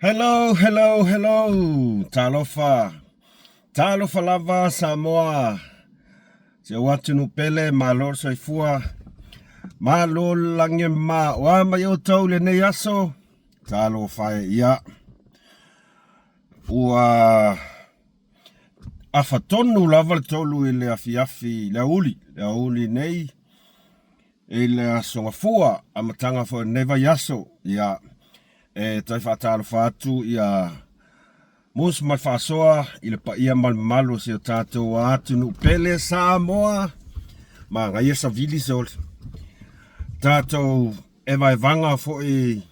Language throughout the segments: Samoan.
Hello, hello, hello. Talofa. Talofa lava Samoa. Si ou atunuu pele, malo le soifua. Malo le lagi e mama. O a mai outou i lenei aso? Talofa e ia. Ua afa tonu lava le tolu i le afiafi, le aoauli, le aoauli nei i le Aso Gafua, amataga foi o lenei vaiaso, ia, e toe faatalofa atu ia Mus ma le Faasoa i le paia ma le mamalu o si o tatou atunuu pele Samoa. Manaia savili sole. Tatou evaevaga foi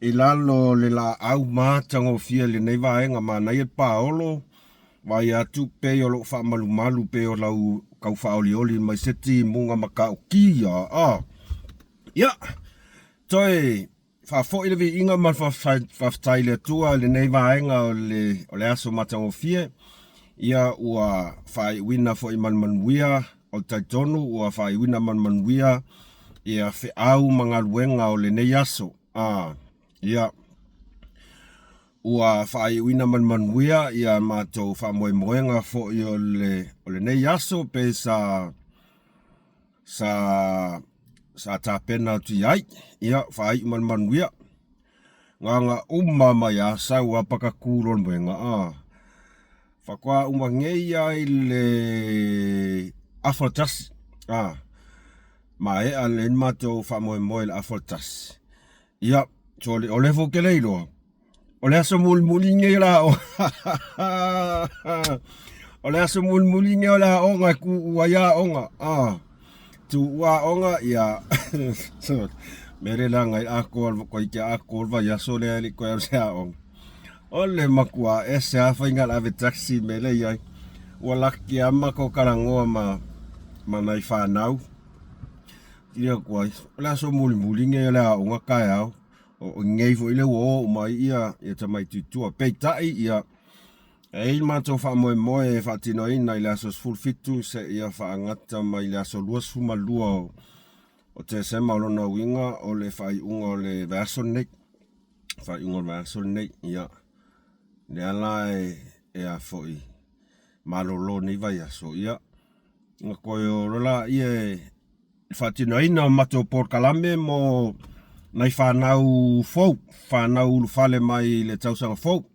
i lalo o le laau matagofie i lenei vaega, manaia le paolo, vaai atu pei o lou faamalumalu pei o lau tau faaolioli mai se timuga matautia a. Ia, toe faafoi le viiga ma le faafetai i le Atua i lenei vaega o le, o le aso matagofie. Ia, ua faaiuina foi ma le manuia, o le talitonu ua faaiuina ma le manuia ia feau ma galuega o lenei aso. A, ia, ua faaiuina ma le manuia ia matou faamoemoega foi o le, o lenei aso pe sa sa sa tapena atu i ai. Ia, faaiu ma le manuia. Gaga uma mai a sau a pakakū loa le moega a. Faatoa uma nei a i le afa o le tasi. A, maea lelei le matou faamoemoe i le afa o le tasi. Ia, sole, o lea foi ou te le iloa, o le aso mulimuli lenei o le aoga. O le aso mulimuli lenei o le aoga e tuua ai aoga. A, tuua aoga, ia, mea le leaga ai atoa, toeitiiti atoa le vaiaso lea e le i toe alu i se aoga. O le matua ese lava faiga le ave taxi i mea lea e i ai. Ua laki lava matou talanoa ma, ma nai fanau. Ia atu ai, o le aso mulimuli lenei o le aoga taeao. O nei foi le ua o uma ai ia, ia tamaiti i tua. Peitai, ia, e i ai le matou faamoemoe e faatinoina i le aso 17 seia faagata mai le aso 22 o, o Tesema o lona uiga o le faaiuga o le vaiaso lenei. Faaiuga o le vaiaso lenei, ia, lea la e, e a foi, malolo nei vaiaso, ia, ona toe o loa laia e le faatinoina o matou polokalame mo nai fanau fou, fanau ulufale mai le tausaga fou.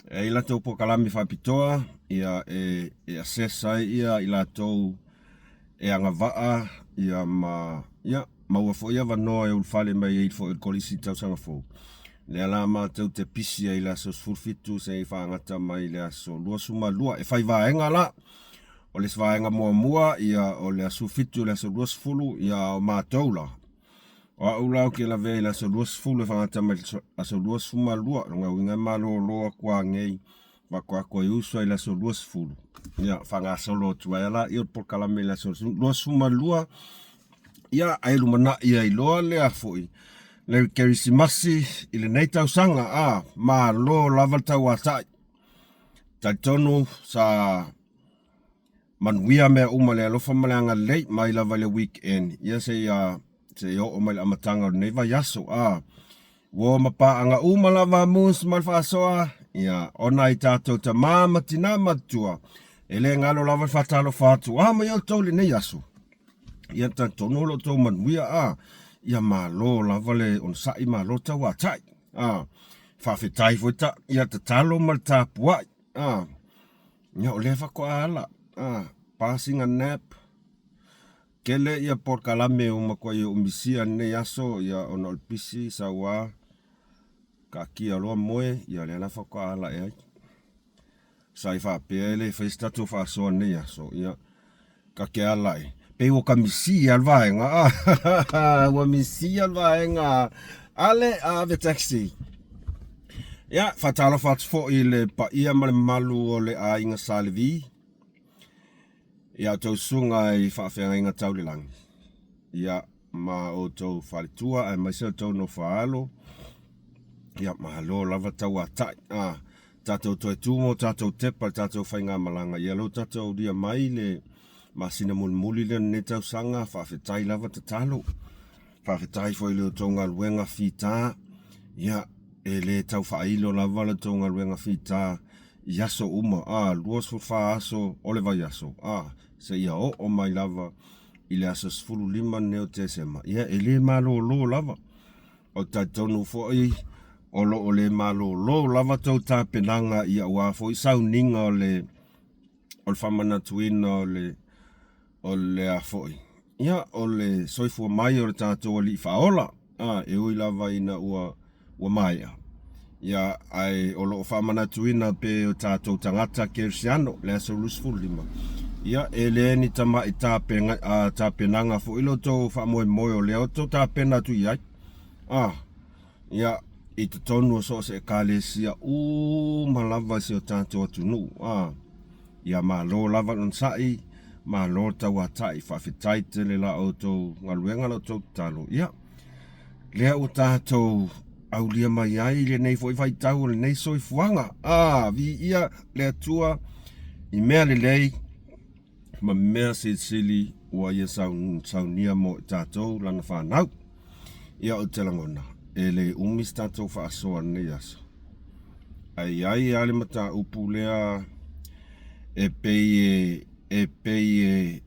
E i ai latou polokalame faapitoa ia e, e assess ai ia i latou e agavaa ia ma ia maua foi avanoa e ulufale mai ai foi i le kolisi i le tausaga fou. Lea la matou te pisi ai i le aso 17 seia faagata mai i le aso 22. E fai vaega la. O le isi vaega muamua, ia, o le aso 17 i le aso 20, ia, o matou la. O au la ou te lavea i le aso 20 e faagata mai le aso 22. Lona uiga e malolo atu lava nei faatoa toe usu ai i le aso 20. Ia, faagasolo atu ai lea o le polokalame i le aso 22. Ia, ae lumanai ai loa lea foi le Kerisimasi i lenei tausaga. A, malo lava le tauatai. Talitonu sa manuia mea uma i le alofa ma le agalelei mai lava i le weekend ia seia seia oo mai le amataga o lenei vaiaso. A ua ma paaga uma lava Moose ma le Faasoa ia ona ai tatou tama ma tina matutua e le galo lava le faatalofa atu a mai outou i lenei aso. Ia talitonu o lo outou manuia a ia malo lava le onosai malo tauatai. A faafetai foi ta ia tatalo ma le tapuai. A ia o lea faatoa ala a passing a nap. Tele ia polokalame ua matuai ou misia i lenei aso ia ona o le pisi sau a taatia loa moe ia lea la faatoa ala ae ai. Sa i faapea e le fai se tatou faasoa i lenei aso ia ta te ala e pei ua ta misia le vaega a ua misia le vaega ale ave taxi. Ia faatalofa atu foi i le paia ma le mamalu o le aiga Sa Levi ia outou susuga i faafeagaiga tau le lagi ia ma outou faletua aemaise outou nofo-a-alo ia malo lava tauatai a tatou toe tu ma o tatou tepa i le tatou faigamalaga ia lea ua tatou aulia mai le masina mulimuli lea o lenei tausaga faafetai lava tatalo faafetai foi i le outou galuega fita ia. E le tau faailo lava la outou galuega fita i aso uma, a, 24 aso o le vaiaso, a, seia oo mai lava i le aso 15 lenei o Tesema. Ia, e le malolo lava. Ou te talitonu foi o lo o le malolo lava tou tapenaga ia aua foi sauniga o le o le faamanatuina o le o le a foi ia o le soifua mai o le tatou Alii Faaola a e ui lava ina ua ua maea ia ae o lo o faamanatuina pea e o tatou tagata kerisiano le aso 25 ia e le ni tamai tapenga, a, tapenaga foi lo tou faamoemoe o lea o tou tapena atu i ai a ia i totonu o so o se ekalesia uma lava i si o tatou atunuu a Ia malo lava le onosai, malo le tauatai, faafetai tele la outou galuega la outou tatalo. Ia, lea ua tatou aulia mai ai lenei foi vaitau o lenei soifuaga. Ah, viia le Atua i mea lelei ma mea silisili ua ia saunia mo i tatou lana fanau. Ia ou te lagona, e le umi se tatou faasoa lenei aso. Ae i ai lava le mataupu lea e pei e, e pei e,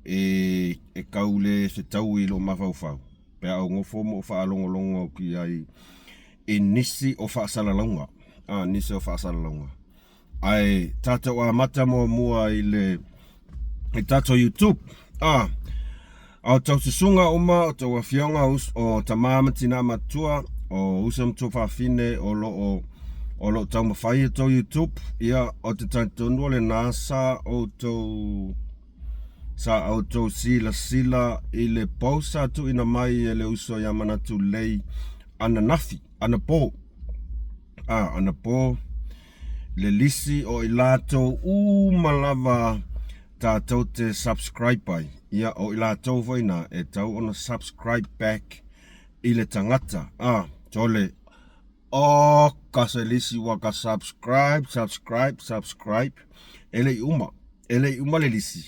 e, e tau le fetaui i lou mafaufau pe a ou nofo ma ou faalogologo atu i ai i nisi o faasalalauga, a, nisi o faasalalauga. Ae tatou amata muamua i le i tatou YouTube. Ah, a o tau susuga uma, o tau afioga, o tama ma tina matua, o uso ma tuafafine o lo o o lo o taumafai e tou YouTube, ia, o te talitonu o lena sa outou sa outou silasila i le post sa tuuina mai e le uso ia Manatu Lelei ananafi, anapo. A, anapo le lisi o i latou uma lava tatou te subscribe ai. Ia, o i latou foi na e tau ona subscribe back i le tagata. A, tole, o ka se lisi ua ka subscribe, subscribe, subscribe. E le i uma, e le i uma le lisi.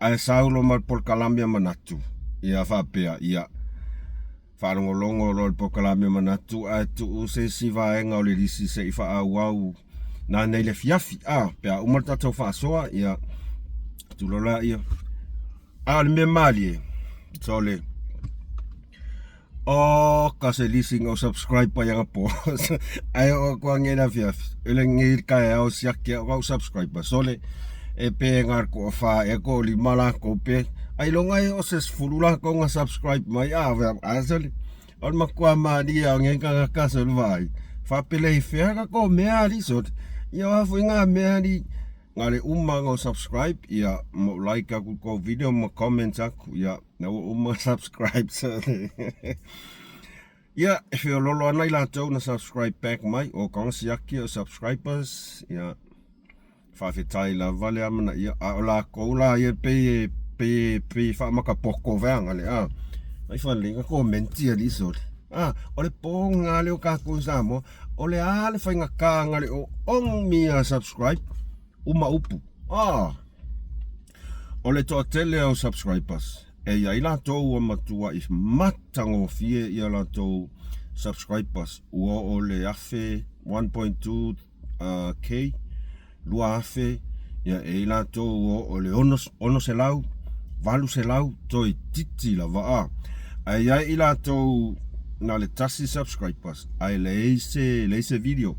Ae saulo ma le polokalame a Manatu, ia faapea, ia, Faalogologo loa le polokalame manatu ae tuu se isi vaega o le lisi se i faaauau nanei le afiafi. A, pe a uma le tatou faasoa, ia, atu loa laia. A o le mea malie, sole, o ka se lisi na ou subscribe ai anapo. Ae oo atu anei le afiafi, i lenei le taeao siaki au na ou subscribe. Sole, e pe na o le toafa ea toalima latou pe ailoga e oo se 10 latou na subscribe mai a a sole o le matua malie o nei tagata sole vaai faapelei fea ka tou mea alii sole ia o a foi na mea alii na le uma ona subscribe ia ma ou like aku i kou video ma comment aku ia na ua uma subscribe sole ia e feololo ana i latou na subscribe back mai o ka siaki o subscribers ia Faafetai lava le amanaia, a o lakou la ia pei e pei e pei e faamakapoko vaega le a. Mai fale ka komenti alii sole. A, o le poga lea o tatou i Samoa, o le a le faigata na le o ongi a subscribe uma upu. A, o le toatele o subscribers, e i ai latou ua matuai matagofie ia latou subscribers, ua oo le 1000, 1.2, K, 2000, ia e i latou ua oo i le 600, 800, toeitiiti lava a. Ae i ai i latou na o le tasi subscribers, ae leai se, leai se video.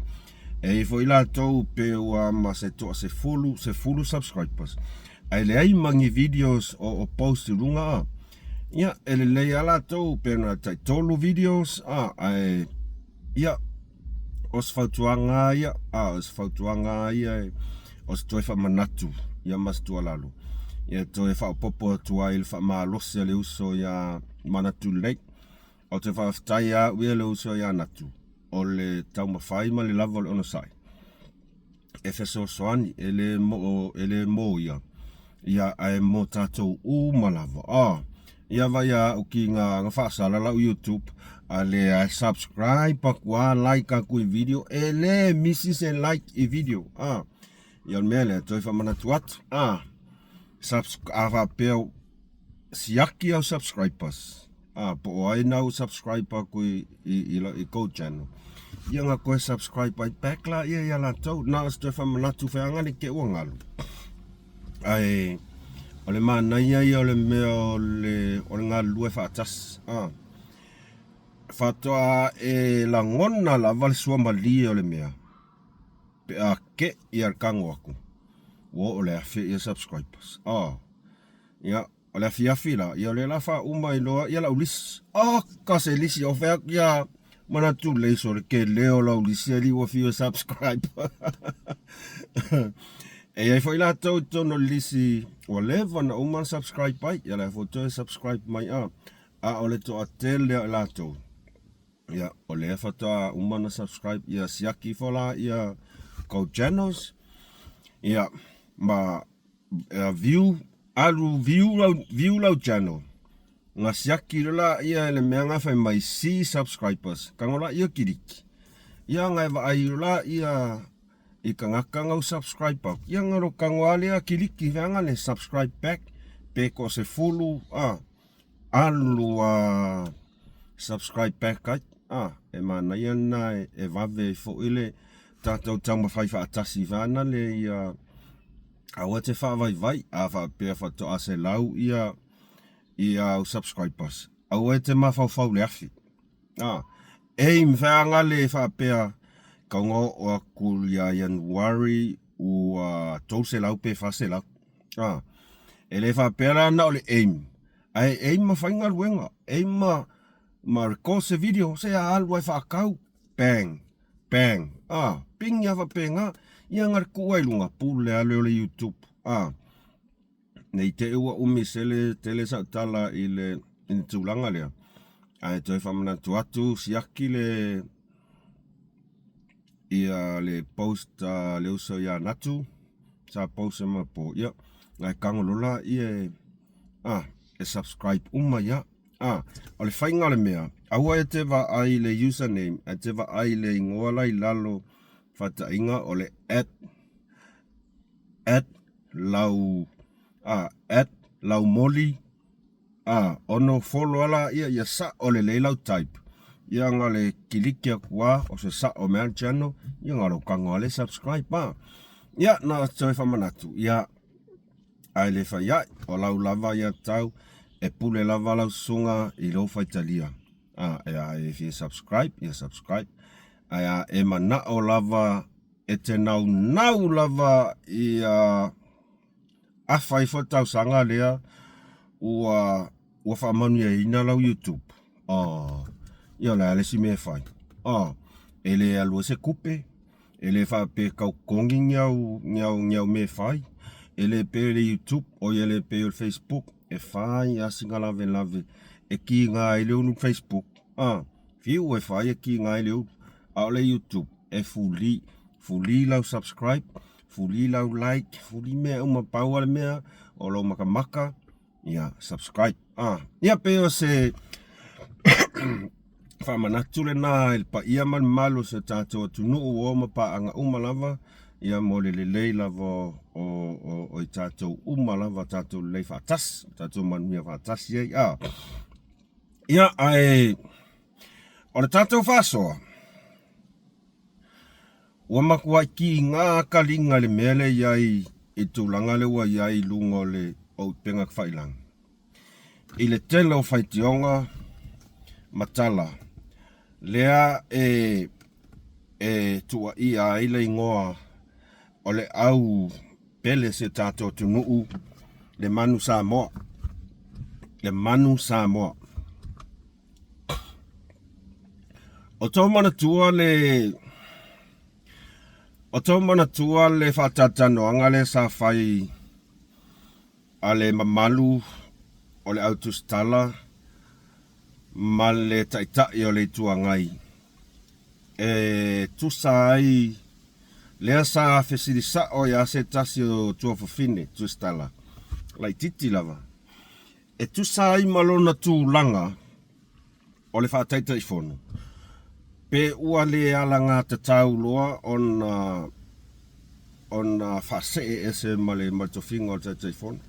E i ai foi latou pe ua ma se toasefulu, sefulu subscribers, ae leai ma ni videos o post i luga a. Ia, e lelei lava latou pe na taitolu videos a, ae ia, O se fautuaga lava ia, a o se fautuaga lava ia o se toe faamanatu ia ma se tuualalo ia toe faaopoopo atu ai le faamalosi a le uso ia Manatu Lelei. Ou te faafetai lava au ia le uso ia Natu o le taumafai ma le lava o le onosai e fesoasoani e le mo e le mo ia ia ae mo tatou uma lava. Ah, ia vai a au ki nga nga faasala lau YouTube a le a subscribe aku a like aku i video e le misi se like i video. Ah, ia o le mea lea toe faamanatu atu. Ah, subs a faapea siaki au subscribers. A po o ai na u subscribe aku i i i, i kou channel. Ia nga koe subscribe ai back la ia ia latou. Na o se toe faamanatu feagane ke ua galu. Ae o le manaia ia o le mea o le o le galulue faatasi. A faatoa e lagona lava le suamalie o le mea pe a ke ia le kago aku ua oo le afe ia subscribers. A ia O le afiafi la, ia o lea la faauma ai loa ia lau lisi. Oka se lisi o fea ia manatu lei sole ke leo lau lisi ali ua fiu e subscribe. E iai foi latou i totonu o le lisi ua leva na uma na subscribe ai, ia la foi toe subscribe mai a. A o le toatele o i latou, ia o lea faatoa uma na subscribe ia siaki ifo la ia kou channels, ia ma view alu view lau view lau channel nga siaki loa laia i le mea nga fai mai see subscribers kago laia kiliki ia nga e vaai loa laia i kagaka nga u subscribe aku ia nga lo kago a lea kiliki feaga le subscribe back pe ko se fulu a alu a subscribe back ai a e manaia lena e vave ai foi le tatou taumafai faatasi vaana le ia aua te faavaivai a faapea faatoa selau ia ia au subscribers aua e te mafaufau le afi a aim feaga le faapea kauga oo aku ia Ianuari ua 300 pe 400 a e le faapea la na o le aim ae aim ma fai galuega aim ma ma record se video se a alu ai faakau bang bang a ping ia faapena ia nga le kuu ai luga pule ale o le youtube a nei te ua umi sele tele sau tala i le i le tulaga lea ae toe faamanatu atu siaki le ia le post a le uso ia Natu sa post ma po ia ngai kagolola ia a e subscribe uma ia a o le faiga o le mea aua e te vaai i le username ae te vaai i le igoa la i lalo faataiga o le at at lau a at lau moli a ono follow ala ia ia sao lelei lau type ia nga le kiliki aku a o se sao mea le channel ia nga lou kago ale subscribe a ia na toe faamanatu ia ae le fai ai o lau lava ia tau e pule lava lau susuga i lou faitalia a e a e fia subscribe ia subscribe ae a e manao lava e te naunau lava ia afa ifo le tausaga lea ua ua faamanuiaina lau YouTube. Oh, ia o le a le isi mea e fai. Oh, e le alu ai se kupe, e le faapea e kau totogi ni au, ni au, ni au mea e fai. E le pei o le YouTube, oi e le pei o le Facebook, e fai lava sina lavelave e kiga ai le ulu Facebook. Ah, fiu e fai e kiga ai le ulu. A o le YouTube, e fuli, fuli lau subscribe, Fuli lau like, fuli mea uma pau a le mea o lou makamaka, ia subscribe. Ah, ia pei o se faamanatu lena i le paia ma le mamalu o si o tatou atunuu ua o ma paaga uma lava, ia mo le lelei lava o, o, o, o i tatou uma lava, tatou lelei faatasi, tatou manuia faatasi ai. Ah. Ia, ae o le tatou faasoa, Ua matuai kiga kaliga i le mea lea i ai i le tulaga lea ua i ai i luga o le o upega tafailagi. I le tele o faitioga ma tala lea e e tuuaia ai le igoa o le au pele si o tatou atunuu le manu Samoa. Le manu Samoa. O tou manatua le O tou manatua le faatalatalanoaga lea sa fai a le mamalu o le au tusitala ma le Taitai o le Itu Agai e tusa ai lea sa fesili sao ia se tasi o tuafafine tusitala laitiiti lava E tusa ai ma lona tulaga o le faataitaifono, pe ua le alagatatau loa ona ona faasee ese ma le ma le tofiga o le Taitaifono.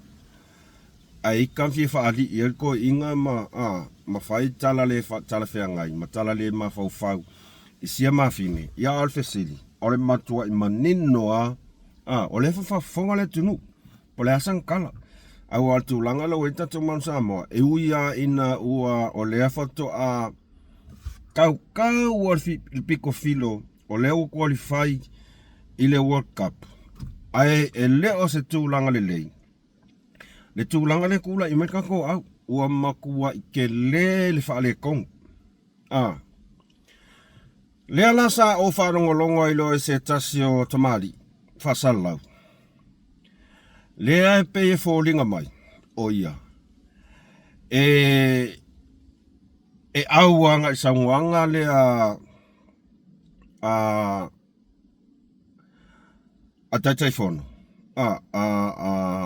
Ae ika fia faalii ai le toeaiina ma a ma fai tala le talafeagai ma tala le mafaufau i sia mafine. Ia a o le fesili, o le matuai manino lava a o lea e faafofoga le atunuu po o le a sana tala. Aua o le tulaga lea ua i ai le tatou Manu Samoa, e ui lava ina ua o lea faatoa tautau lava le pito filo o lea ua qualify i le World Cup, ae e le o se tulaga lelei le tulaga lea e tulai mai le tatou au, ua matuai tele le faaletonu. A lea la sa ou faalogologo ai loa i se tasi o tamalii faasalalau, lea e pei e foliga mai o ia e e au agai i saunoaga lea a a Taitaifono a a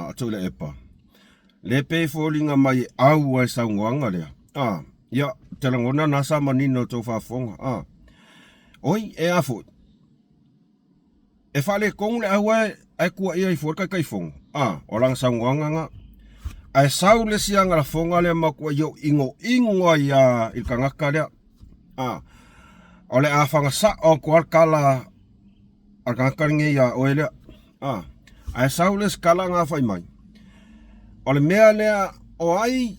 a Tuilaepa, lea e pei e foliga mai e au ai le saunoaga lea, a ia, ou te lagona na sa manino i tou faafofoga, a oi, e a foi, e faaletonu le au ae ae tuuaia ifo ai le Taitaifono, a o lana saunoaga na. Ae sau le isi aga lafoga lea matuai ou inoino ai lava i le tagata lea, a o le a fana sao atu lava le tala a le tagata lenei ia oe lea. A, ae sau le isi tala na fai mai, o le mea lea o ai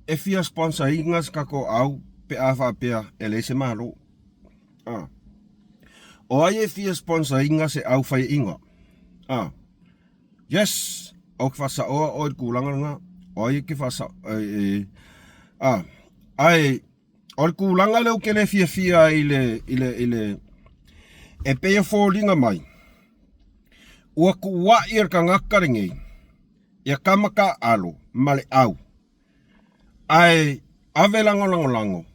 e fia sponsor ina se tatou au pe a faapea e leai se Malo. A, o ai e fia sponsor ina se au faiaina. A, yes, ou te faasaoa oe i le tulaga lena. O ai e te faasao, e, a, ae O le tulaga lea ou te le fiafia ai i le, i le, i le, e pei e foliga mai, ua tuuai e le tagata lenei ia tama taaalo ma le au, ae ave lana lagolago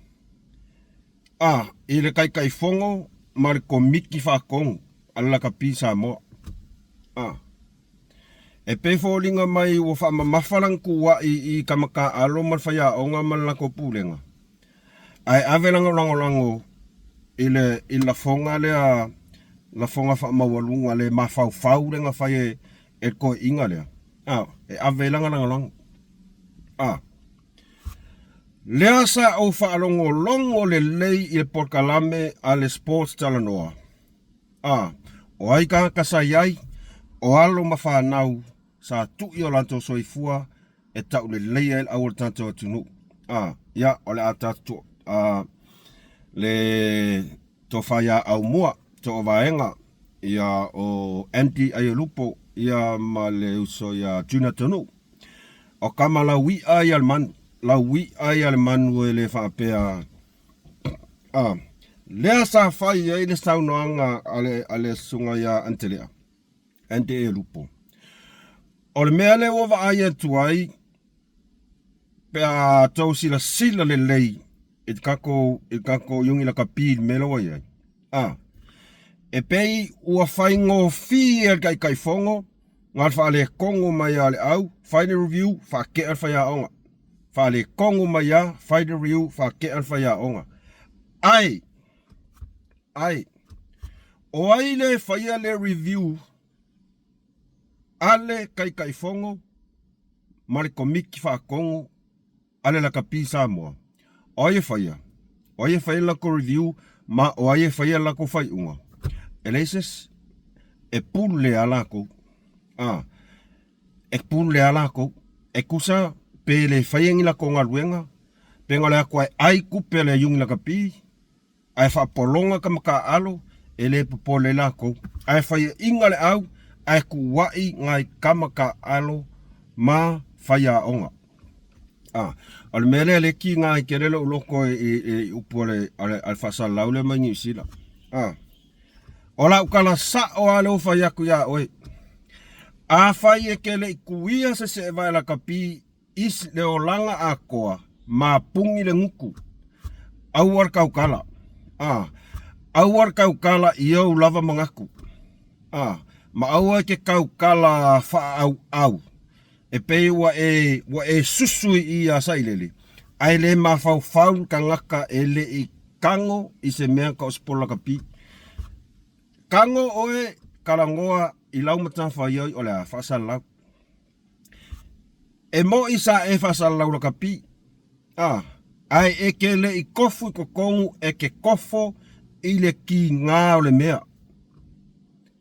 a i le Taitaifono ma le Komiti Faatonu a le Lakapi Samoa. A. E pei e foliga mai ua faamamafa lana tuuai i tama taaalo ma le faiaoga ma le latou pulega, ae ave lana lagolago i le i le lafoga lea, lafoga faamaualuga le mafaufau lea na fai e le toeaiina lea, a, e ave ai lana lagolago. A lea sa ou faalogologo lelei i le polokalame a le Sports Talanoa. A, o ai tagata sa i ai, o alo ma fanau sa tui o latou soifua e tauleleia ai le au o le tatou atunuu. A, ia, o le a tatou, a, le tofa ia Aumua, Toovaega, ia o Andy Aiolupo, ia ma le uso ia Junior Taunuu. O tama laui'a ia le manu, laui'a ia le manu e le faapea A, lea sa fai ai le saunoaga a le, a le susuga ia Antelea, Ante Lupo. O le mea lea ua vaai atu ai, pe a tou silasila lelei i le tatou, i le tatou iuni lakapi i le mea lea ua i ai. A, e pei ua faigofie e le Taitaifono na le faaletonu mai a le au, fai le review, faatea le faiaoga. Faaletonu mai a, fai le review, faatea le faiaoga. Ai, ai, o ai le faia le review a le Taitaifono ma le Komiti Faatonu a le Lakapi Samoa? O ai e faia? O ai e faia le latou review ma o ai e faia le latou faaiuga? E leai se isi. E pule lava latou. A, e pule lava latou. E tusa pe le faia ni latou galuega, pe na o le atu lava e ai tupe a le Iuni Lakapi, ae faapologa tama taaalo, e le popole ai latou. Ae faiaina le au, ae tuuai nai tama taaalo ma faiaoga. A, o le mea lea lea e kiga ai tele lou loto i, i, i upu a le, a le, a le faasalalau lea mai Niu Sila. A, o lau tala sao lava lea ua fai atu iā oe. Afai e te le i tuia se seevae lakapi i le olaga atoa, mapuni le gutu. Aua le tautala. A, aua le tautala i ou lava manatu. A, ma aua e te tautala faaauau e pei ua e, ua e susu i i iā Sailele, ae le mafaufau le tagata e le i tago i se mea ka o se polo lakapi. Tago oe kalagoa i lau matafaioi o le a faasalalau. E moʻi sa e faasalalau lakapi, a, ae e ke leʻi kofu i totonu e ke kofo i le kīgā o le mea.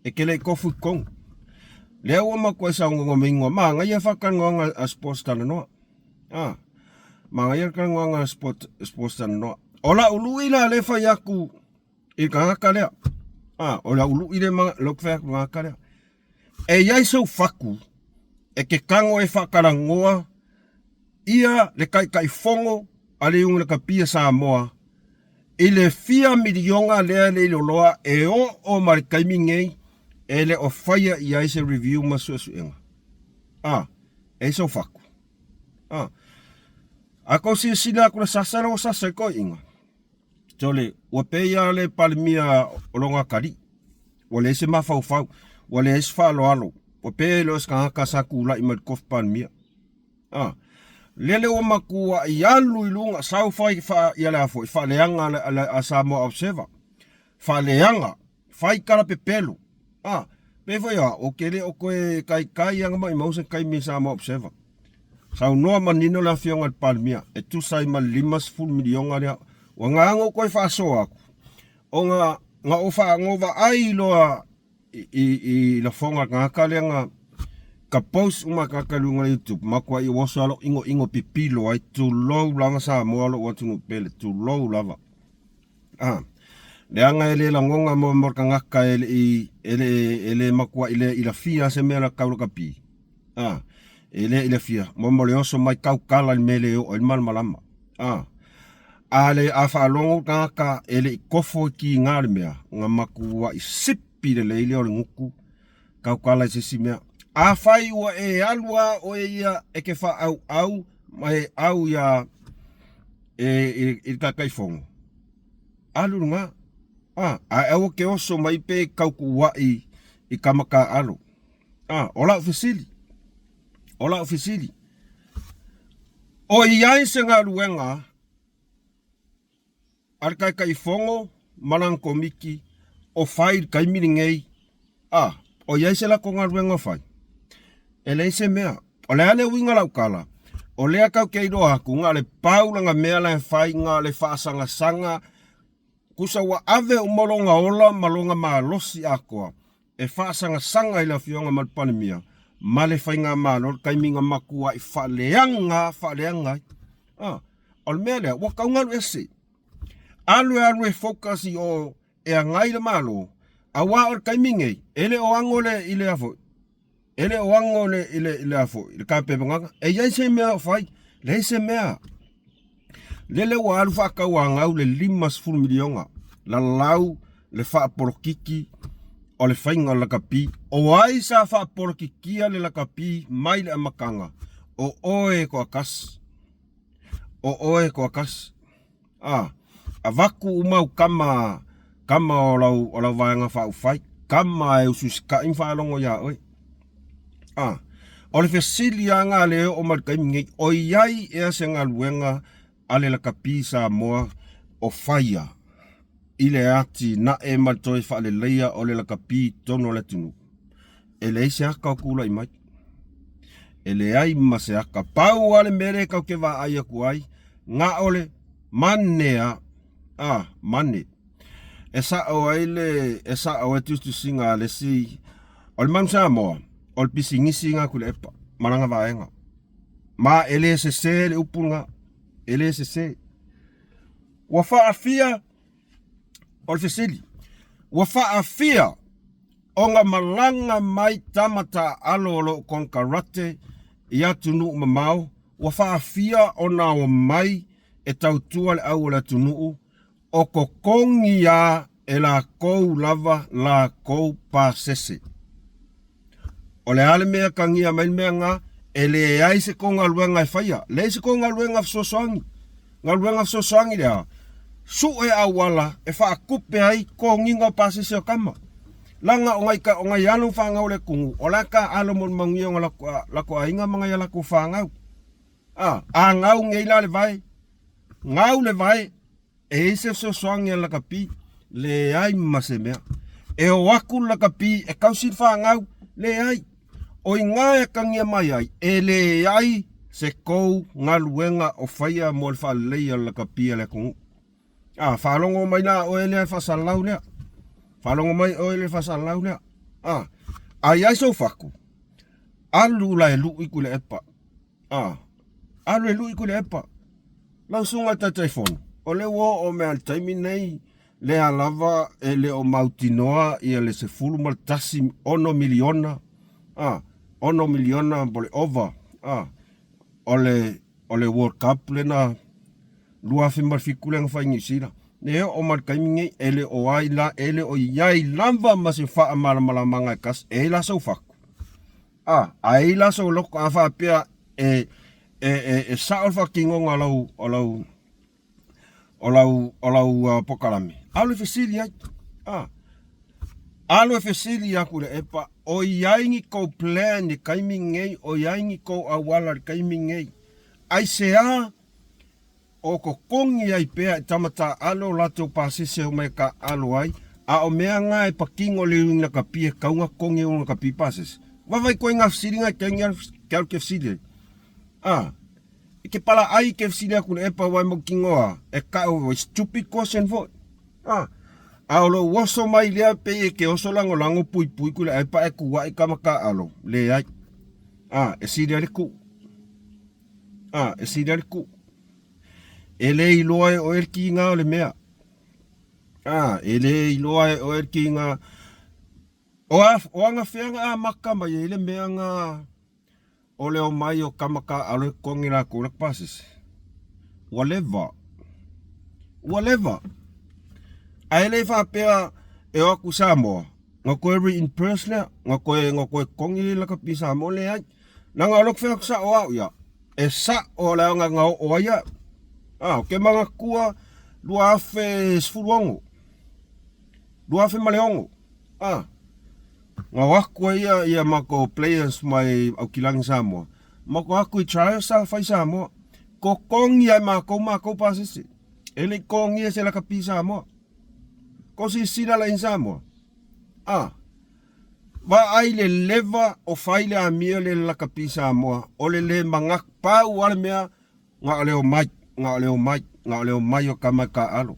E ke leʻi kofu i totonu. Lea ua makuai saunoaga ma ingoa, manaia faatalanoaga a Sports Talanoa. A, manaia le talanoaga a Sports Talanoa. O lau lui la lea e fai atu i le tagata lea. A, o lau lui lea lea ou te fai atu i le tagata lea. E i ai sou fatu e te tago e faatalanoa ia le Taitaifono a le Iuga Lakapi a Samoa i le fia miliona lea e le iloloa e oo ma le taimi nei e le o faia i ai se review ma suesuega. A, e i ai sou fatu. A, a tou silasila atu i le sasa lea ua sasa ai toeaiina, Sole, ua pei lava le Palemia o lona atalii, ua leai se mafaufau, ua leai se faaaloalo, ua pei e le o se tagata sa tulai mai i le tofi Palemia. A, lele ua matuai alu i luga, sau fai fa, ia le a foi, faaleaga a, a, a Samoa Observer, faaleaga, fai tala pepelo. A, pei foi a, ou te le o toe taitai lava na maumau se taimi i Samoa Observer. Saunoa manino le Afioga i le Palemia, e tusa ai ma le 50 miliona lea. Ua na ona ou toe faasoa atu, ona na ou vaai loa i, i, i lafoga a le tagata lea na ka post uma a tagata i luga o le YouTube, matuai oso lava lou inoino pipilo ai, tulou lava Samoa lou atunuu pele, tulou lava. A, leaga e le lagona mo mo le tagata e le i e le e le matuai le ilafia se mea la tau lakapi. A, e le ilafia mo mo le oso mai tautala i le mea e le oo ai le malamalama. A, a le a faalogo le tagata e le i kofo i kiga le mea, na matuai sipi lelei lea o le gutu tautala i se isi mea. Afai ua e alu lava oe ia e te faaauau ma e au ia e, i, i le Taitaifono, alu lena. A, ae aua ke oso mai pe tautuuai i tama taaalo. A, o lau fesili, o lau fesili, o i ai se galuega a le Taitaifono ma lana Komiti o fai i le taimi lenei, a, o i ai se latou galuega o fai? E leai se mea. O le a le uiga o lau tala? O lea tatou te iloa atu, na o le pau lana mea la e fai, na o le faasagasaga, tusa ua ave uma lona ola ma lona malosi atoa e faasagasaga i le Afioga ma le Palemia ma le Faigamalo i le taimi na matuai faaleaga faaleaga ai. A, o le mea lea, ua tau galu ese. Alu e alu e focus i o e agai le Malo, aua o le taimi nei, e le o ago le i le a foi, e le o ago le i le i le a foi, le tapenaga. E i ai se mea o fai, leai se mea. Lele ua alu faatauagau le 50 miliona, lalau le faapolokiki o le faiga o le lakapi. O ai sa faapolokikia le lakapi mai le amataga? O oe e toatasi. O oe e toatasi. A, avatu uma au tama, tama o lau, o lau vaega faaupufai, tama e usiusitai ma faalogo iā oe. A, o le fesili lava lena lea e oo mai i le taimi nei, o i ai ea se galuega a le lakapi Samoa o faia i le atinae ma le toe faaleleia o le lakapi i totonu o le atunuu? E leai se aka o tulai mai. E leai ma se aka. Pau lava le mea lea tatou te vaai atu ai, na o le mane lava. A, mane. E sao ai le, e sao ai tusitusiga a le isi, o le Manu Samoa, o le pisinisi lena Tuilaepa ma lana vaega. Ma e le sese le upu lena, e le sese. Ua faafia, o le fesili, ua faafia ona malaga mai tama taaalo o lo o konekarate i atunuu mamao, ua faafia ona omai e tautua le au o le atunuu, o totogi a e lakou lava lakou pasese. O le a le mea e tagia mai le mea lena? E leai se tou galuega e faia, leai se tou galuega fesoasoani. Galuega fesoasoani le a? Sue auala e faatupe ai totogiga o pasese o tama. Leaga o nai, o nai alo ma fanau a le atunuu, o la e taaalo mo le manuia o latou aiga ma nai a latou fanau. A, a gau nei la le vae, gau le vae, e i ai se fesoasoani a le lakapi? Leai ma se mea. E o atu le lakapi e tausi le fanau? Leai. O i ina e atagia mai ai, e leai. se kou galuega o faia mo le faaleleia o le lakapi a le atunuu. A, faalogo mai la oe lea faasalalau lea. Faalogo mai oe le faasalalau lea. A, a i ai sou fatu, alu la e lui Tuilaepa. A, alu e lui Tuilaepa. Lau susuga i le Taitaifono, o lea ua oo mai lava i le taimi lenei, lea lava e le o mautinoa ia le 11, 6 miliona, a, 6 miliona po o le ova, a, o le, o le World Cup lena 2007 lea na fai i Niu Sila. E oo mai le taimi nei, e le o ai la, e le o i ai lava ma se faamalamalamaga e tasi, e i ai la sou fatu. A, a i ai la sou loto, a faapea e, e, e, e sao le faatinoga o lau, o lau, o lau, o lau uh, pokalame, alu e fesili ai. A, alu e fesili aku i le epa, o i ai ni kou plan i le taimi nei, o i ai ni kou auala i le taimi nei. Aisea O totogi ai pea e tama taaalo latou pasese o mai taaalo ai, a o mea nga e patino le ui lakapi e tau na totogi e ui lakapi pasese. Vavai koe nga fesili nga e ke ke alu ke fesili ai. A, e ke pala ai ke fesili aku le epa wai mo kino a, e ka o stupid question foi. A, a o lou oso mai lea pei e ke oso lagolago puipui ku le epa e kuaʻi kama taaalo, leai. A, e sili ai le kuu. A, e sili ai le kuu. E le iloa e oe le kiga o le mea. A, e le iloa e oe le kiga. O a, o aga fea na amata mai ai le mea na o le omai o tama taaalo e totogi latou le pasese? Ua leva. Ua leva. Ae le faapea e o atu i Samoa, na toe reimburse lea, na toe, na toe totogi le lakapi i Samoa, leai. Leaga o lou fai atu sao au ia, e sao le aga na oo ai au. A, ou te manatua 2016, 2006, a, na o atu ai ia, ia matou players mai Aukilani Samoa, matou atu i trials sa fai Samoa, totogi ai matou matou pasese. E le i totogia se lakapi Samoa. Ko silasila la i Samoa. A, Vaai le leva o fai le amio le lakapi Samoa o le le manatu pau a le mea na o le omai na o le omai na o le omai o tama e taaalo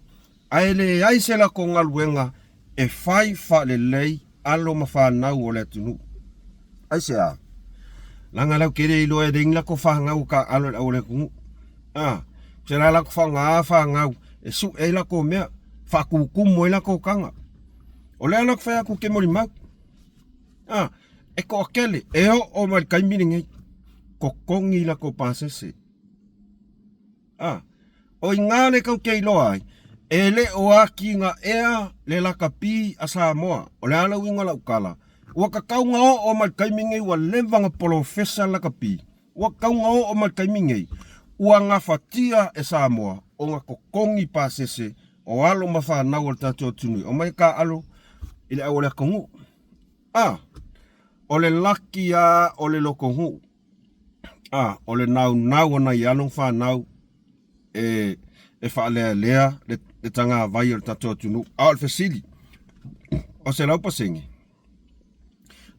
ae leai se latou galuega e fai faalelei alo ma fanau o le atunuu. Aisea? Leaga lau te le iloa e leai ni latou fanau o taaalo i le au o le atunuu. A, se la latou faaaoga fanau e sue ai latou mea, faatutumu ai latou taga. O lea la ou te fai atu ou te molimau. A, e toatele, e oo mai le taimi lenei, totogi latou pasese. A, o i ina le tou te iloa ai, e le o atinaea le lakapi a Samoa. O le a le uiga o lau tala? Ua tatau ona oo mai le taimi lenei ua leva ona polofesa le lakapi. Ua tatau ona oo mai le taimi nei, ua gafatia e Samoa ona totogi pasese o alo ma fanau o le tatou atunuu e omai e taaalo i le au o le atunuu. A, o le laki lava o le lotonuu, a, o le naunau o nai alo ma fanau e, e faalealea le, le tagavai o le tatou atunuu. A o le fesili, o 100%,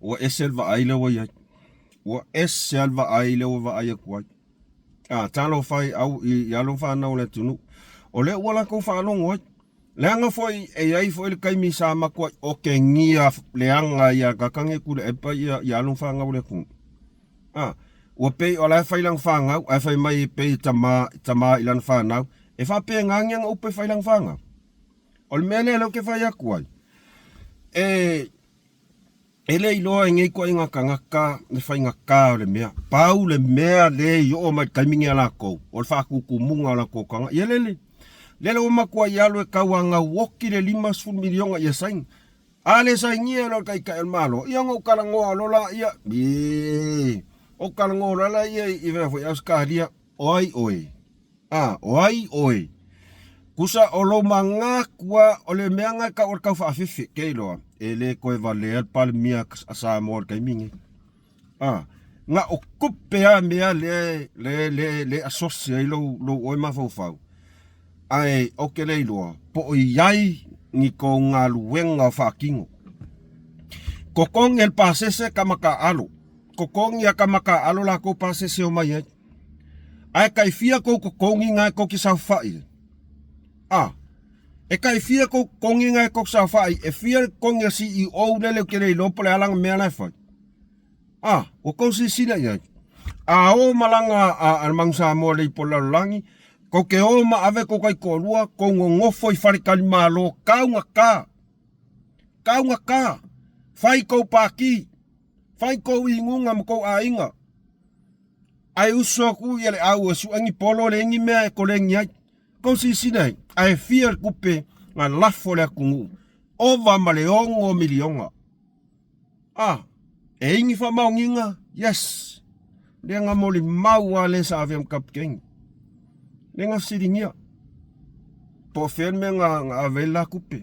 ua ese le vaai lea ua i ai. Ua ese lava le vaai lea ua vaai atu ai. A, talofa i au i alo ma fanau o le atunuu. O lea ua latou faalogo ai. Leaga foi e i ai foi le taimi sa matuai otegia leaga ia Kakage Tuilaepa ia ia alo ma fanau o le atunuu. A, ua pei o la e fai lana fanau ae fai mai e pei e tama tama i lana fanau. E faapena ni ana upu e fai lana fanau. O le mea lea lea ou te fai atu ai, e E le iloa e nei ituaiga tagata le faigata o le mea. Pau le mea lea i oo mai i le taimi nei a latou, o le faatutumuga o latou tagata. Ia lele, lele ua matuai alu e tauanau oti le 50 miliona ia saini. A le sainia loa e le Taitai o le Malo, ia ona ou talanoa loa laia, ē, ou talanoa loa laia i mea foi Ausetalia, o ai oe? A, o ai oe? Kusa o lou manatu a, o le mea na e tau o le tau faafefe, ke iloa, e le toe valea le Palemia a Samoa i le taimi nei. A, na o tupe a mea le, le, le, le asosi ai lou, lou oe mafaufau. Ae ou te le iloa, po o i ai ni kou galuega o faatino. Totogi e le pasese ka makaalo. Totogi a ka makaalo lakou pasese o mai ai. Ae kai fia kou totogi na e kou te saofai ai? A, e kai fia kou totogi na e kou te saofai ai? E fia le totogi a CEO lele ou te le iloa po o le a lana mea la e fai? A, ua tou silasila i ai? A o malaga a le Manu Samoa lei po o le lalolagi, tou te o ma ave tou taitoalua, tou nonofo i faletalimalo taugata, taugata, fai tou pati, fai tou inuga ma tou aiga, ae uso atu ia le au e sue ni polo leai ni mea e koleni ai. Tou silasila i ai, ae fia le tupe na lafo e le atunuu? Ova ma le 6 miliona. A, e i ai ni faamaoniga? Yes. Lea na molimau lava le sa avea ma kapikeni. Lea na fesiligia. Po o fea le mea na ave ai le la tupe.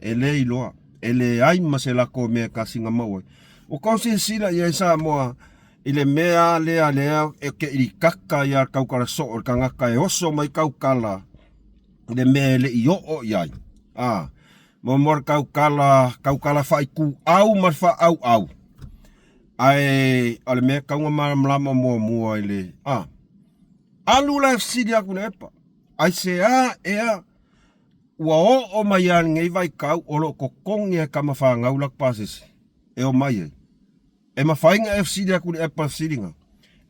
E le iloa. E leai ma se lako mea e tasi na maua ai. Ua tou silasila i ai Samoa i le mea lea lea e te ilikaka ia le tautala soo i le tagata e oso mai tautala i le mea e le i oo i ai. A, Muamua le tautala, tautala faaituau ma le faaauau. Ae o le mea e tatau ona malamalama muamua i le a. Alu la e fesili atu i le epa, aisea ea ua oo mai lava i lenei vaitau o lo o totogi e tama fanau latou pasese e omai ai? E mafai ona e fesili atu i le epa fesiliga?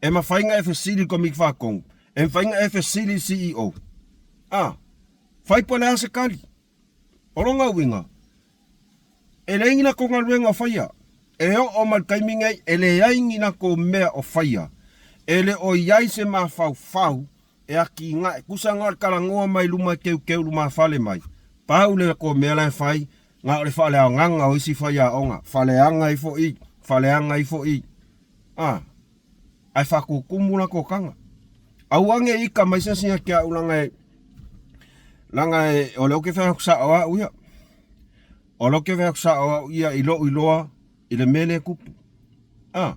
E mafai ona e fesili i le Komiti Faatonu? E mafai ona e fesili i le CEO? A, fai po o le a se tali? O lona uiga, e leai ni latou galuega o faia. E oo mai le taimi nei, e leai ni latou mea o faia. E le o i ai se mafaufau e atinae. Tusa na o le talanoa mai luma e teuteu lumafale mai, pau le latou mea la e fai, na o le faaleagaga o isi faiaoga, faleaga ifo i, faleaga ifo i. A, ae faatutumu latou taga. Aua ne i ika mai se asi ia te au leaga e, leaga e, o lea ou te fai atu sao au ia. O lea ou te fai atu sao au ia i lou iloa i le mea lea e tupu. A,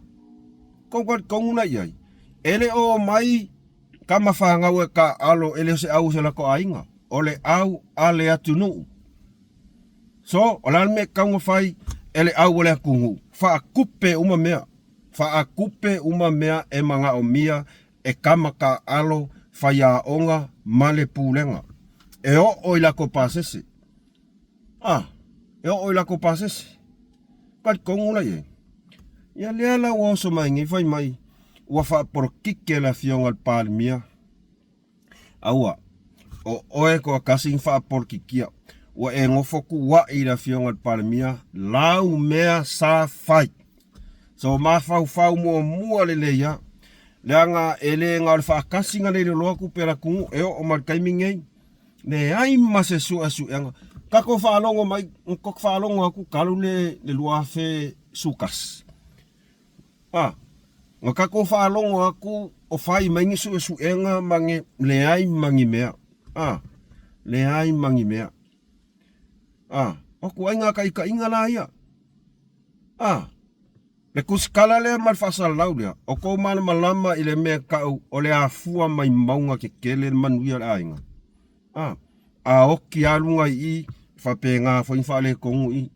kou talitonu la i ai, e le o omai tama fanau e taaalo e le o se au o se latou aiga, o le au a le atunuu. So, o le a le mea e tatau ona fai e le au o le atunuu? Faatupe uma mea. Faatupe uma mea e manaomia e tama taaalo, faiaoga ma le pulega. E oo i latou pasese. A, e oo i latou pasese. Talitonu la i ai. Ia lea la ua oso mai nei fai mai ua faapolokiki le afioga i le Palemia. Aua, o oe toatasi na faapolokikia. Ua e nofo tuuai i le afioga i le Palemia, lau mea sa fai. So mafaufau muamua lelei lava, leaga e le na o le faatasi na leiloloa tupe a le atunuu e oo mai i le taimi lenei, leai ma se suesuega. Tatou faalogo mai, tatou faalogo atu talu le 2011. A, na tatou faalogo atu o fai mai ni suesuega ma ni, leai ma ni mea. A, leai ma ni mea. A, o ituaiga taitaiga la ia. A, le tusitala lea ma le faasalalau lea, o tou malamalama i le mea tau o le afua mai mauga tetele le manuia o le aiga. A, a oti lava luga i i, faapena foi na faaletonu i i.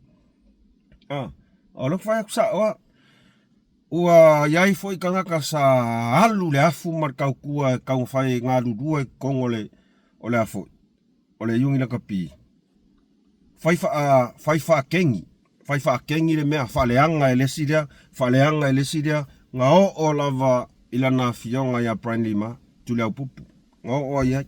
A, o lea ou te fai atu sao lava, ua i ai foi tagata sa alu i le afu ma le tautua e taumafai e galulue i totonu o le, o le a foi, o le Iuni Lakapi. Fai faa, fai faakeni, fai faakeni le mea, faaleaga e le isi lea, faaleaga e le isi lea, na oo lava i lana afioga ia Brian Lima, Tuliaupupu, na oo ai i ai.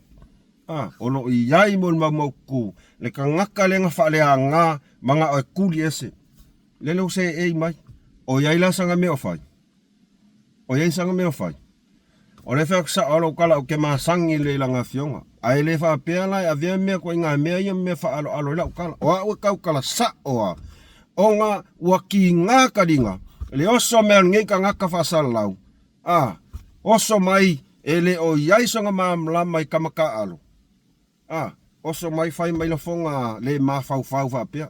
A, o lo o i ai mo le maumaututu le tagata lea na faaleaga manao e tuli ese. Lele ua seei mai. O i ai la sana mea o fai? O i ai sana mea o fai? O lea fai atu sao lou tala ou te masani lelei i lana afioga. Ae le faapea la e avea mea ituaiga mea ia ma mea faaaloalo ai lau tala. O au e tautala sao lava ona ua kiga taliga le oso mea o lenei tagata faasalalau. A, oso mai e le o i ai sona malamalama i tama taaalo. A, oso mai fai mai lafoga le mafaufau faapea.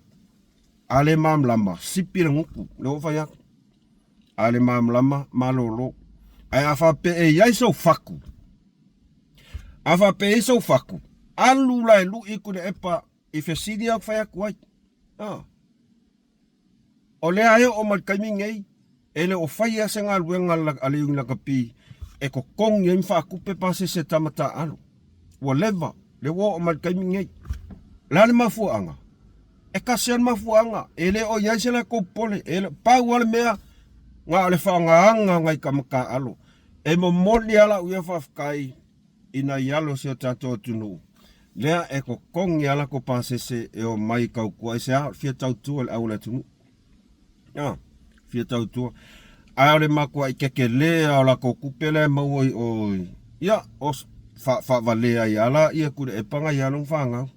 A le malamalama, sipi le gutu, lea ua fai atu. A le malamalama, malolo. Ae a faapea e i ai sou fatu, a faapea e i ai sou fatu, alu la e lui Tuilaepa i fesili au fai atu ai. A. O lea e oo mai le taimi nei, e le o faia se galuega a le Iuni Lakapi. e totogi ai ma faatupe pasese a tama taaalo. Ua leva, lea ua oo mai i le taimi lenei. O le a le mafuaaga? E tasi lava le mafuaaga, e le o i ai se latou popole. E le, pau lava le mea, na o le faagaga o nai tama taaalo. E momoli lava lau ia faafetai i nai alo o si o tatou atunuu, lea e totogi lava latou pasese e omai e tautua. Aisea? O le fia tautua i le au o le atunuu. A, fia tautua. Ae o le matuai tetele lava o latou tupe la e maua i o i, ia, o faavalea ai lava laia Tuilaepa nai alo ma fanau.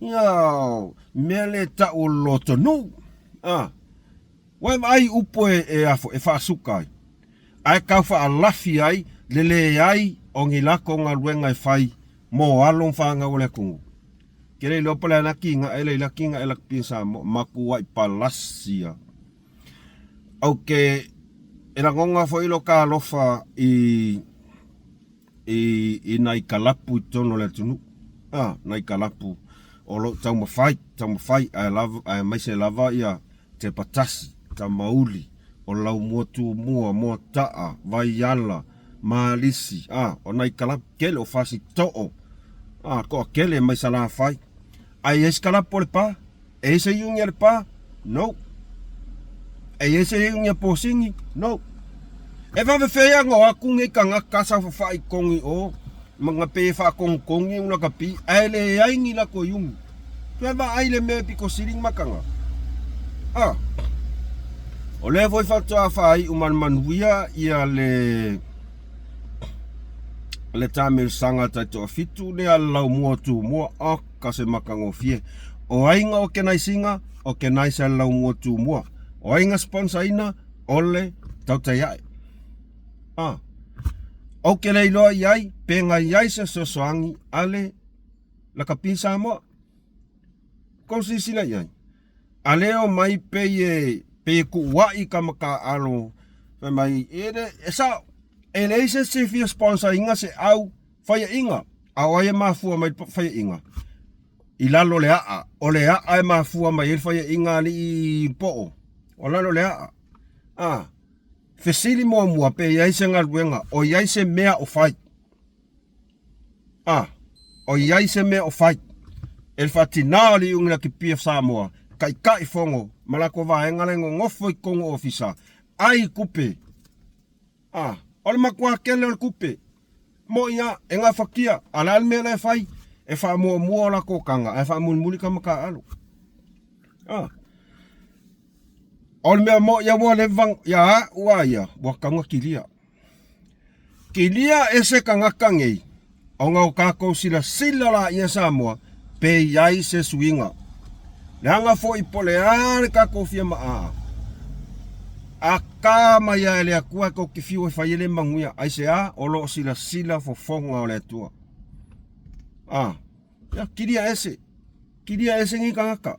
Ia, o mea le tau o le lotonuu. A, ua e vaai i upu e, e, a, e faasuka ai, ae tau faalafi ai le leai o ni latou galuega e fai mo alo ma fanau a le atunuu. Ke le iloa po o le a la tigae le ila tigae lakapi a Samoa, matuai palasi a. Ou te e lagona foi lo ta alofa i i i nai kalapu i totonu o le atunuu. A, nai kalapu o lo o taumafai, taumafai ae lava aemaise lava ia Tepatasi, Tamauli, o Laumua Tumua, Moataa, Vaiala, Malisi, a, o nai kalapu tele, o Fasitoo, a, toatele mai Salafai. Ae i ai se kalapu o Lepa? E i ai se iugi a Lepa? No. E i ai se iugi a Posini? No. E vave fea ona o atu nei tagata saofafai i totonu i o, ma na pei e faatonutonu una kapi, ae leai ni latou iugi. Toe vaai le mea e pito sili ni makaga. A, o lea foi faatoa faaiu ma le manuia ia le le taamilosaga taitoafitu lea le Laumua Tumua. Oka se matagofie. O ai na okenaisi ina? Okenaisa e le Laumua Tumua. O ai na sponsor ina? O le Tautai Ae. A, ou te le iloa i ai pe na i ai se fesoasoani a le Lakapi Samoa. Kou silasila i ai. A lea omai pei e pei e kuuaʻi ka makaʻalo fai mai e le e sao e leai se isi e fia sponsor ina se au faiaʻiga a o ai e mafua mai faiaʻiga i lalo o le aʻa o le aʻa e mafua mai ai le faiaʻiga a alii poo o lalo o le aʻa a fesili muamua pe i ai se galuega o i ai se mea o fai. A, o i ai se mea o fai e le faatinā o le iuga lakapi o Samoa, taitai fono ma latou vaega la e nonofo i totonu o ofisa, ai i tupe. A, o le matua tele o le tupe. Moʻi a, e gafatia, a o le a le mea la e fai? E faamuamua o latou taga ae faamulimuli tama taaalo. A, o le mea moʻi a ua leva ia aʻu a ia, ua tatau ona kilia. Kilia e se tagata nei, ona o tatou silasila laia Samoa, pe i ai se suiga. Leaga foi po le a le tatou fia maa, aka mai a e le Atua e tou te fiu e fai ai le manuia, aisea? O lo o silasila fofoga o le Atua. A, ia, kilia ese, kilia ese nei tagata.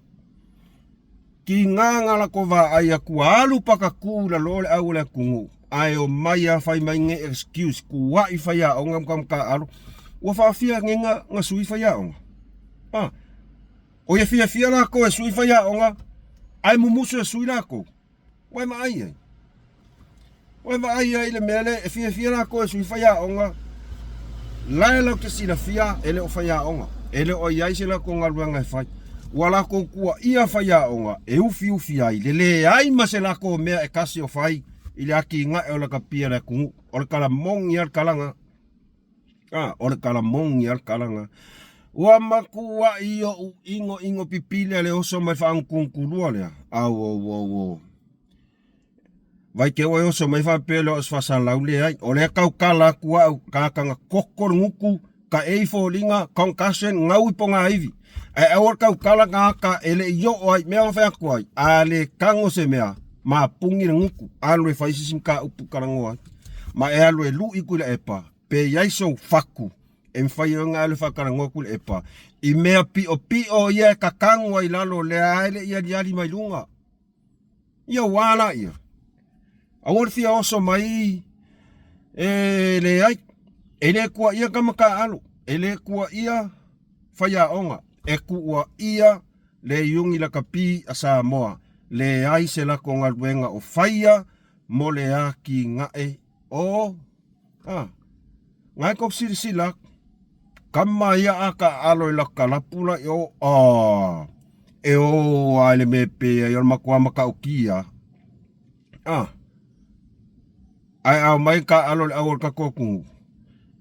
Kīngā ngā lako vaai aku a alu pakakū i lalo o le au o le atunuu, ae omai a fai mai nei excuse kuaʻi faiaoga ma ka makaʻalo, ua faafia nei nga nga sui faiaoga. A, o ia fiafia lakou e sui faiaoga, ae mumusu e sui lakou. Ua e vaai ai. Ua e vaai ai i le mea lea e fiafia lakou e sui faiaoga, la e latou te silafia e le o faiaoga, e le o i ai se latou galuega e fai. Ua latou tuuaia faiaoga e ufiufi ai le leai ma se latou mea e tasi o fai i le atinae o lakapi a le atunuu. O le kalamogi a le kalaga. A, o le kalamogi a le kalaga. Ua matuai oʻu ʻinoʻino pipili a le oso mai faagutugutulua lea. Au, au, au, au. Vai te oe oso mai faapea lea o se faasalau leai. O lea tautala atu au, tagata na koko le gutu, taei foliga, concussion, gau i pogaivi. Ae aua le tautala tagata e le i oo ai, mea na fai atu ai, a le tago se mea, mapuni le gutu, alu e fai se isi mataupu talanoa ai. Ma e alu e lui Tuilaepa, pe i ai sou fatu, e mafai ai ona alu e faatalanoa Tuilaepa, i mea piopio ia e tatago ai i lalo, lea e le i aliali mai luga. Ia ua a laia. Aua le fia oso mai e leai. E le tuuaia tama taaalo, e le tuuaia faiaoga, e tuuaia le iugi lakapi a Samoa. Leai se latou galuega o faia mo le atinae o a. Ngai ko silasila aku. Kama ia a ka alo i laka lapu la i o a e o a le me pe ai o makua maka o kia. A ai au mai ka alo le au o ka koku.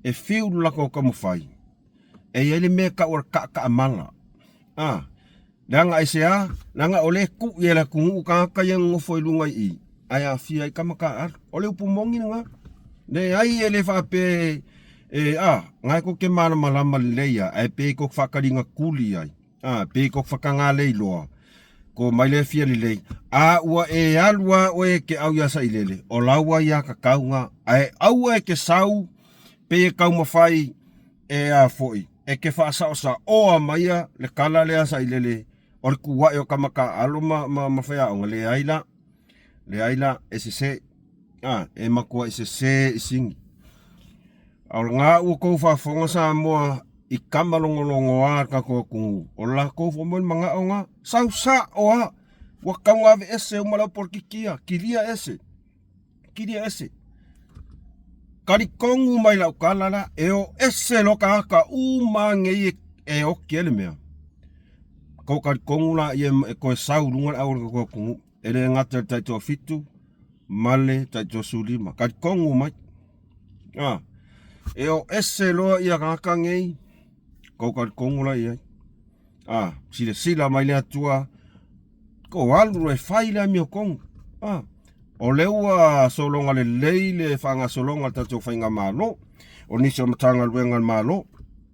E fiu la ko ka mawhai. E ia le me ka o ka ka mala. A leaga aisea, leaga o le ku ia la kungu ka ka ia ngofo i lunga i. Ai a fia i kama ka alu. O le upu mongi nga. Le ai e le whaape e a, ngai ko ke malamalama lelei ia, ai pe ko whakaringa kuli ai. A, pe ko whakanga lei loa. Ko mai le fia lelei. A ua e alu a oe ke au ia sailele. O laua ia ka kaunga. Ai aua e ke sau pe e kaumawhai e a foi. E ke whaasaosaoa maia le kala lea sailele o le kuae o kama kaalo ma, ma, ma whaiaonga. Le ai la, le ai la, e sese. A, e makua i sese i singi. A o ngā ua kou whaafonga Samoa i kama longolongo a ka koa kungu. O la kou fo mo manga o ngā. Sau sa o a. Ua kau ngā ese o malau polkikia. Kilia ese. Kilia ese. Karikongu mai lau kala la. E o ese lo ka aka u mange i e o kiele mea. Ko karikongu la i e koe sau lunga le au o koa kungu. E le ngata le taitoa fitu ma le taitoa sulima. Karikongu mai. Ah. E o ese loa ia kaka ngei. Ko karikongu la i ai. Ah, sila sila mai le atua. Ko alu e fai le amio kongu. Ah. O le ua solonga lelei le faagasologa o le tatou faigamalo, o nisi o Matagaluega a le Malo.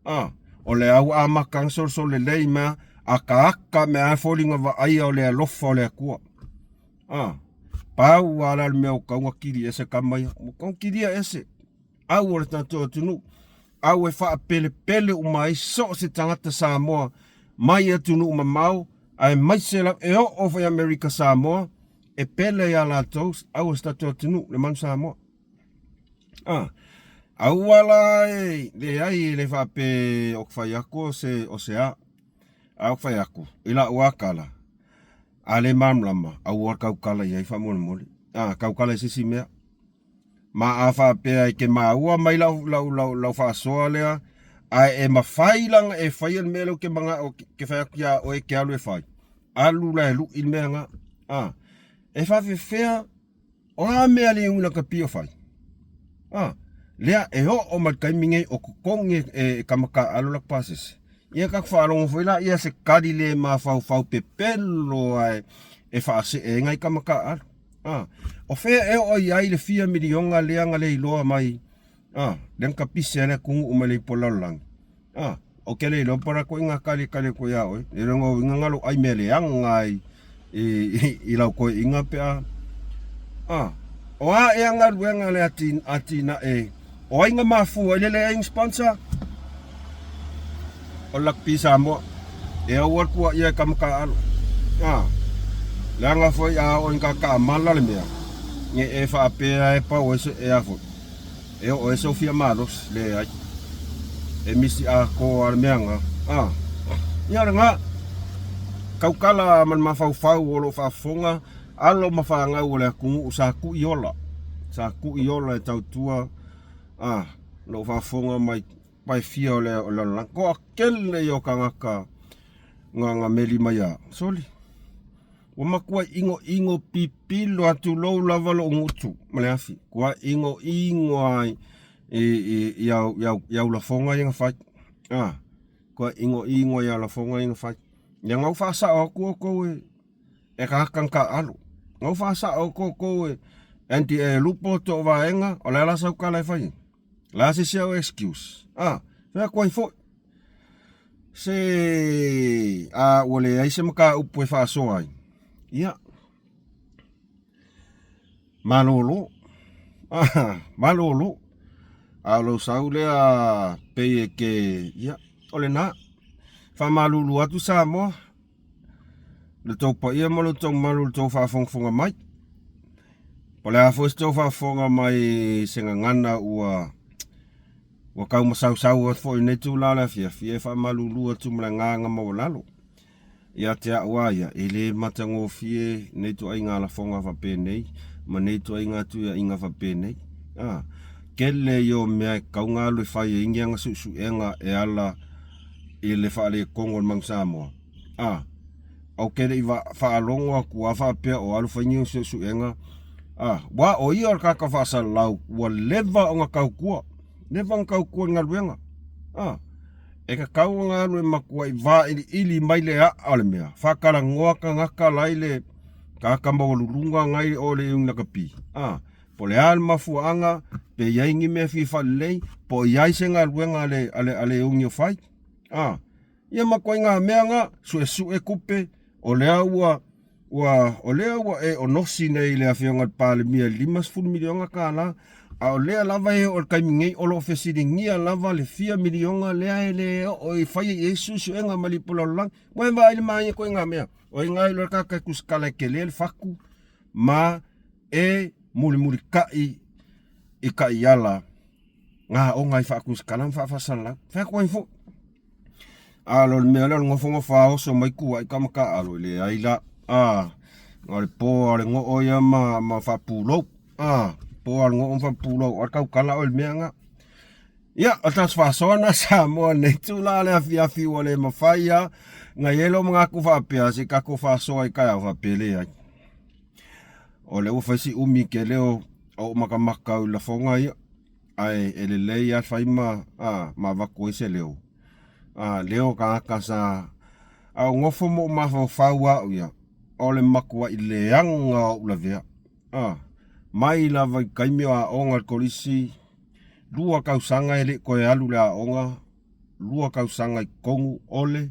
Ah, o le au amata solosolo lelei mea akaaka mea a foliga vaaia o le alofa o le Atua. Ah, pau a la le mea o kauga kili ese kama ia. O kauga kilia ese. Au o le tatou atunuu. Au e faapelepele uma ai so o se tagata Samoa mai atunuu mamao aemaise lava e oo foi Amerika Samoa e pele iā latou au o se tatou atunuu le manu Samoa. Ah, aua la e leai e le faape o fai aku o se o se a. A o fai aku i lau a kala a le malamalama aua kaukala i ai faamolemole. Ah, kaukala i se isi mea. Ma a faapea e ke maua mai lau, lau, lau, lau faasoa lea, ae e mafai lana e faia le mea lea ou ke manao ke fai atu iā oe ke alu e fai. Alu la e luʻi le mea na. A, e faafefea, o a mea le uina ka pio fai? A, lea e oo mai le taimi nei o totogi e, e, e kamakaaalo laku pasese. Ia taku faalogo foi la ia se kali le mafaufau pepelo ae e faasee ai nai kamakaaalo. A, o fea e oo i ai le fia miliona lea na le iloa mai, a, lea na tapise ai le atunuu mai le ipu o le lalolagi. A, o ke le iloa po o le a koe ngā kale kale koe iā oe, le loa uiga nga lou ai mea leaga ai i, i, i lau koeʻiga pe a, a, o a ea galuega le atinae, o ai na mafua i le leai ni sponsor? O le Rugby Samoa. E aua le kuaʻia e kama kaalo. A, leaga foi a oo i ka kaamala le mea, ne e faapea e pau ai se ea foi. E oo ai sou fia malosi, leai. E misi atoa le mea na. A, ia lena. Kaukala ma le mafaufau o loo faafofoga alo ma fanau o le atunuu sa kui ola. Sa kui ola e tautua a loo faafofoga mai pae fia o le lalolagi. Toatele ia o tagata na na meli mai a soli. Ua matua ʻinoʻino pipilo atu lou lava loʻu gutu ma le afi. Kua ʻinoʻino ai i, i, i au, i au, i au lafoga ia na fai. Ah, kua ʻinoʻino i au lafoga ia na fai. Ia na whaasao atu outou e, e ka ka alo. Na whaasao atu outou e, anti e lupo to vaenga, o le ala sau kala e fai. La se se au excuse. Ah, fea koe foi. Se a ua leai se mataupu e faasoa ai. Ia. Malolo. Ah, malolo. A o lou sau lea pei e ke, ia, o lena. Faamalulu atu Samoa. Le tou paia ma lo tou mamalu i le tou faafogafoga mai. Po o le a foi se tou faafofoga mai i se gagana ua ua tau masausau atu foi i lenei itula o le afiafi, e faamalulu atu ma le agaga maualalo. Ia te au lava ia, e le matagofie nei ituaiga lafoga faapenei ma nei ituaiga tuiaiga faapenei. A, tele ia o mea e tatau ona alu e fai ai ni ana suesuega e ala i le faaletonu o le Manu Samoa. A, ou te le i faalogo atu lava faapea o alu fai ni ana suesuega, a, aua o ia o le tagata faasalalau ua leva ona tautua, leva ona tautua i le galuega. A, e tatau ona alu e matuai vailiili mai le aa o le mea, faatalanoa tagata la i le tagata maualuluga na i o le Iuni Lakapi, a, po o le a le mafuaaga, pe i ai ni mea e fia faalelei, po o i ai se galuega a le, a le, a le Iuni o fai. A, ia matuaiga mea na, suesue tupe, o lea ua, ua, o lea ua e onosi nei i le Afioga i le Palemia i le $50 miliona, a o lea lava e oo i le taimi nei o lo o fesiligia lava le fia miliona lea e le oo e fai i ai suesuega ma lipo lalolagi. Ua e vaai i le manaia o ituaiga mea? O i ina i lo le tagata e tusitala e tele le fatu ma e mulimulitai i taiala na aoga ai faatusitala ma faafaasalalau. Fai atu ai foi. A o le mea lea o le nofonofo lava oso mai tua i tama taaalo, e leai la. A, o le po lava o le noo ia ma, ma faapulou. A, po lava o le noo ma faapulou, o le tautala oe i le mea lena. Ia, o le tatou faasoa lena Samoa i lenei itula o le afiafi ua le mafai lava. Na i ai lou manatu faapea, se i tatou faasoa i taeao, faapea e leai. O lea ua fai si umi tele o ou matamata i lafoga ia, ae e lelei lava fai ma, a, ma avatu ai se leo. A, leo o tagata sa, a o nofo ma ou mafaufau lava au ia, o le matuai leaga o ou lavea. A, mai lava i taimi o aoga i le kolisi, 2 tausaga e le i toe alu i le aoga, 2 tausaga i totonu o le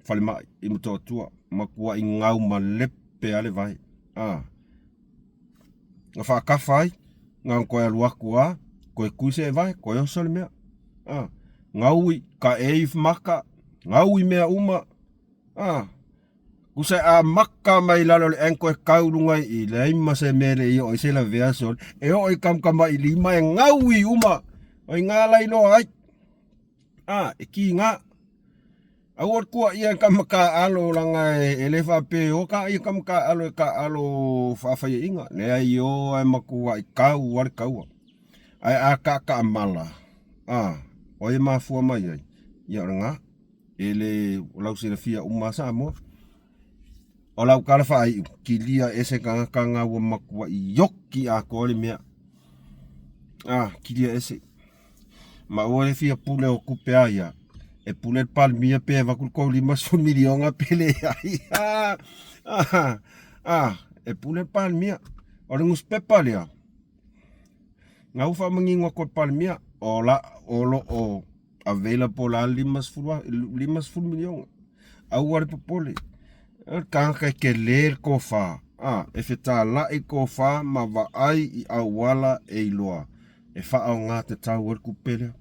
falemai i Motootua, matuai gau malepe lava le vae. A, na faatafa ai, na ona toe alu atu lava, toe tui se vae, toe oso le mea. A, gaui, taei maka, gaui mea uma. A, tusa e amata mai lalo o le ankle e tau i luga i i, leai ma se mea e le i oo ai se lavea sole. E oo i tamatamailima e gaui uma. O i ina la iloa ai. A, e kiga. Aua le tuuaia i tama taaalo leaga e le faapea e o ta tama taaalo e taaalo faafaiaiga. Leai, e o lava e matuai tau lava le taua. Ae a taataamala, a, o ai e mafua mai ai? Ia o lena. E le o lau silafia uma lava Samoa. O lau tala faaiu, kilia ese tagata na ua matuai ioki atoa le mea. A, kilia ese. Ma aua le fia pule o tupe a ia. E pule le Palemia pe avatu le tou 50 miliona pe leai. A, e pule le Palemia. O le nuspepa lea, na ua faamanino atu e le Palemia, o la, o lo o available la le 50 miliona. Aua le popole. O le tagata e tele le tofa, a, e fetalai le tofa ma vaai i auala e iloa e faaaoga tatau ai le tupe lea.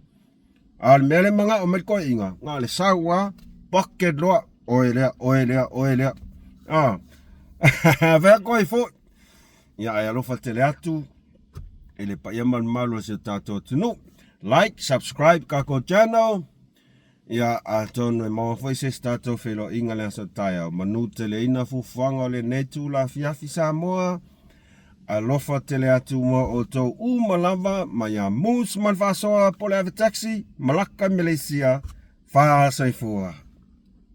A o le mea lea e manao mai le toeaina, na o le sau lava, pocket loa, oe lea, oe lea, oe lea. A, fai atu ai foi. Ia, ae alofa tele atu i le paia ma le mamalu o si o tatou atunuu. Like, subscribe tatou channel. Ia, atonu e maua foi se isi tatou feiloaiga le aso taeao. Manu teleina fuafuaga o lenei itula afiafi Samoa. Alofa tele atu mo outou uma lava mai ia Moose ma le faasoa po o le Ave Taxi, Malaka i Malaysia. Fā soifua.